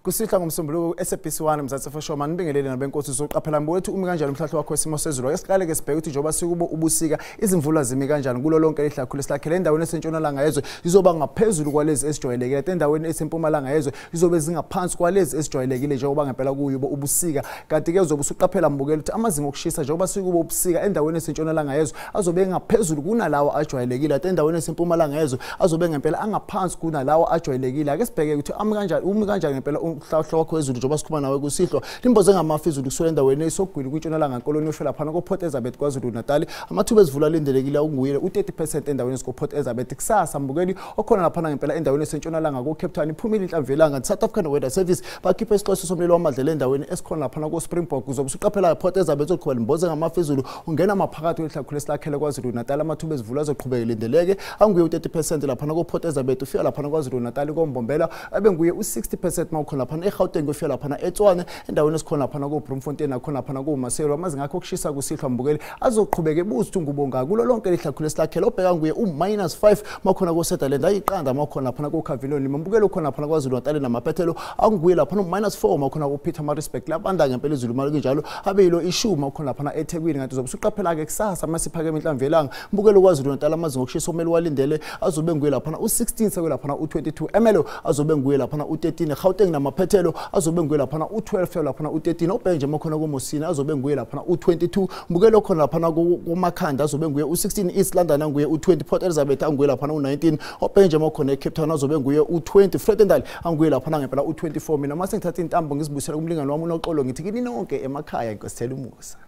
Kusihla ngomsombuluko SABC 1 Mzansi for sure manibingelele nabenkosi soqaphela mbulethu umi kanjani umhlahlo wakho wesimo sezulu. Ake siqale ke sibheke ukuthi njengoba sikubo ubusika izimvula zimi kanjani kulo lonke lihlakhulu silakhele endaweni esentshonalanga yezwe izoba ngaphezulu kwalezi esijwayelekile, endaweni esempumalanga yezwe izobe zingaphansi kwalezi esijwayelekile njengoba ngempela kuyo ubusika. Kanti ke uzobe usuqaphela mbukela ukuthi amazinga okushisa njengoba sikubo ubusika endaweni esentshonalanga yezwe azobe ngaphezulu kunalawo ajwayelekile, endaweni esempumalanga yezwe azobe ngempela angaphansi kunalawo ajwayelekile. Ake sibheke ukuthi ami kanjani umi kanjani ngempela umhlahlo wakho wezulu njengoba sikhuluma nawe kusihlwa. Limboze ngamafu izulu kusuka endaweni esogwini kwintshonalanga nkoloni yoshela phana ko-Port Elizabeth KwaZulu Natal. Amathuba ezivula alindelekile unguyile u-30% endaweni esiko-Port Elizabeth. Kusasa mbukeli okhona laphana ngempela endaweni esentshonalanga ko-Cape Town iphumile inhlamvu yelanga. South African Weather Service bakhipha isixwayiso somlilo wamadlela endaweni esikhona laphana ko-Springbok. Uzobe usuqaphela Port Elizabeth oqhubeka limboze ngamafu izulu ungena maphakathi kwehlakhulu esilakhele KwaZulu Natal. Amathuba ezivula azoqhubeka lindeleke anguye u-30% laphana ko-Port Elizabeth ufika laphana KwaZulu Natal koMbombela, abe nguye u-60% mawukhona laphana eGauteng ufika laphana eTshwane endaweni esikhona laphana ko-Bloemfontein nakhona laphana koMaseru. Amazinga akho okushisa kusihlwa mbukeli azoqhubeka ebuza ukuthi ngubonga kulo lonke lihlakhulu esilakhele obheka nguye u--5 mawukhona ko-Sutherland ayiqanda mawukhona laphana ko-Cavilon mbukeli ukhona laphana KwaZulu Natal namaphethelo anguye laphana u--4 mawukhona ko-Pietermaritzburg labanda ngempela izulu mali kunjalo abe yilo ishumi mawukhona laphana eThekwini. Kanti uzobe usuqaphela-ke kusasa masiphakeme inhlamvu yelanga mbukeli KwaZulu Natal amazinga okushisa omele walindele azobe nguye laphana u-16 sekwe laphana u-22 Emelo azobe nguye laphana u-13 Gauteng namaphethelo azobe nguye laphana u-12 laphana u-13 obheke nje makhona koMosina azobe nguye laphana u-22 mbukelo okhona laphana kuMakhanda azobe nguye u-16 East London anguye u-20 Port Elizabeth anguye laphana u-19 obheke nje makhona eCape Town azobe nguye u-20 Vredendal anguye laphana ngempela u-24. Mina mase ngithatha intambo ngizibuyisela kumlingani wami uNoxolo ngithi kini nonke emakhaya inkosithela umusa.